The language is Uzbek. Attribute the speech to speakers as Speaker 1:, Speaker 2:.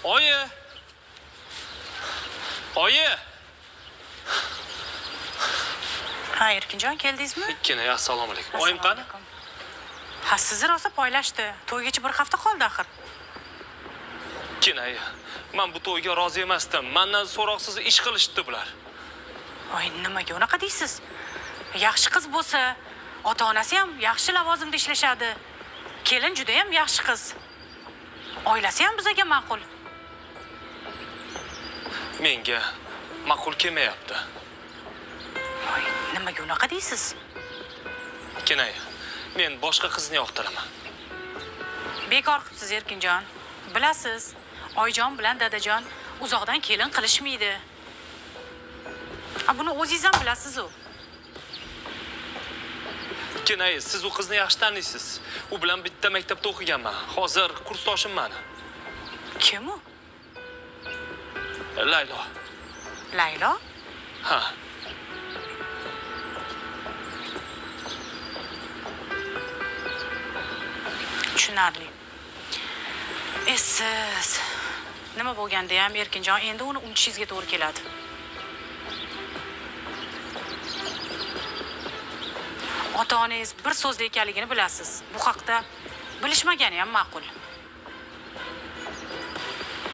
Speaker 1: Oyi! Oyi!
Speaker 2: Ha, Erkinjon, keldingizmi?
Speaker 1: Ikkina, assalomu alaykum. Oyim
Speaker 2: Assalomu
Speaker 1: qani?
Speaker 2: alaykum. Ha, sizni rosa poylashdi. To'ygacha bir hafta qoldi axir.
Speaker 1: Ikkina, men bu to'yga rozi emasdim. Mendan so'roqsiz ish qilishdi bular.
Speaker 2: Voy, nimaga unaqa deysiz? Yaxshi qiz bo'lsa, ota-onasi ham yaxshi lavozimda ishlashadi. Kelin juda ham yaxshi qiz. Oilasi ham bizga ma'qul.
Speaker 1: Menga ma'qul kelmayapti.
Speaker 2: Voy, nimaga unaqa deysiz?
Speaker 1: Ikkina, men boshqa qizni yoqtiraman.
Speaker 2: Bekor qilibsiz, Erkinjon. Bilasiz, oyijon bilan dadajon uzoqdan kelin qilishmaydi. A, buni o'zingiz ham bilasiz-u.
Speaker 1: Ikkina, siz u qizni yaxshi taniysiz. U bilan bitta maktabda o'qiganman. Hozir kursdoshim mani.
Speaker 2: Kim u?
Speaker 1: Laylo.
Speaker 2: Laylo?
Speaker 1: Ha.
Speaker 2: Tushunarli. Siz nima bo'lganda ham, Erkinjon, endi uni unutishingizga to'g'ri keladi. Ota-onangiz bir so'zli ekanligini bilasiz. Bu haqda bilishmagani ham ma'qul.